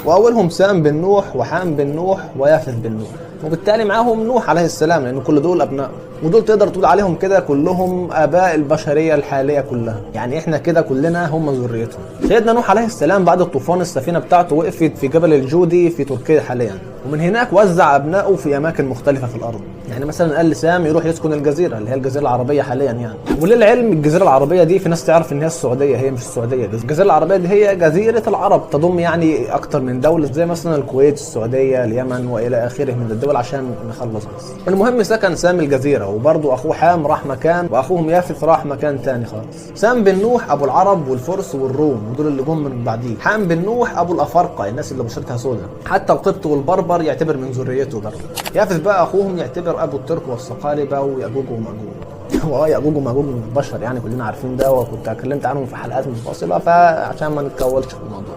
واولهم سام بن نوح وحام بن نوح ويافث بن نوح، وبالتالي معاهم نوح عليه السلام لان كل دول ابنائه، ودول تقدر تقول عليهم كده كلهم اباء البشرية الحالية كلها، يعني احنا كده كلنا هم ذريتهم. سيدنا نوح عليه السلام بعد الطوفان السفينة بتاعته وقفت في جبل الجودي في تركيا حاليا، ومن هناك وزع ابنائه في اماكن مختلفة في الارض. يعني مثلا قال لسام يروح يسكن الجزيرة اللي هي الجزيرة العربية حاليا يعني. وللعلم الجزيرة العربية دي في ناس تعرف ان هي السعوديه، هي مش السعودية. الجزيرة العربية دي هي جزيرة العرب، تضم يعني اكتر من دولة زي مثلا الكويت، السعودية، اليمن والى اخره من الدول عشان نخلص بس. المهم سكن سام الجزيرة، وبرضه اخوه حام راح مكان، واخوهم يافث راح مكان تاني خالص. سام بن نوح ابو العرب والفرس والروم، ودول اللي جم من بعديه. حام بن نوح ابو الافارقة، الناس اللي بشرتها سوداء، حتى القبط والبربر يعتبر من ذريته برضه. يافث بقى اخوهم يعتبر ابو الترك والصقالبه وياجوج وماجوج. هو ياجوج وماجوج من البشر يعني كلنا عارفين ده، وكنت اتكلمت عنهم في حلقات منفصلة، فعشان ما نتكولش في الموضوع.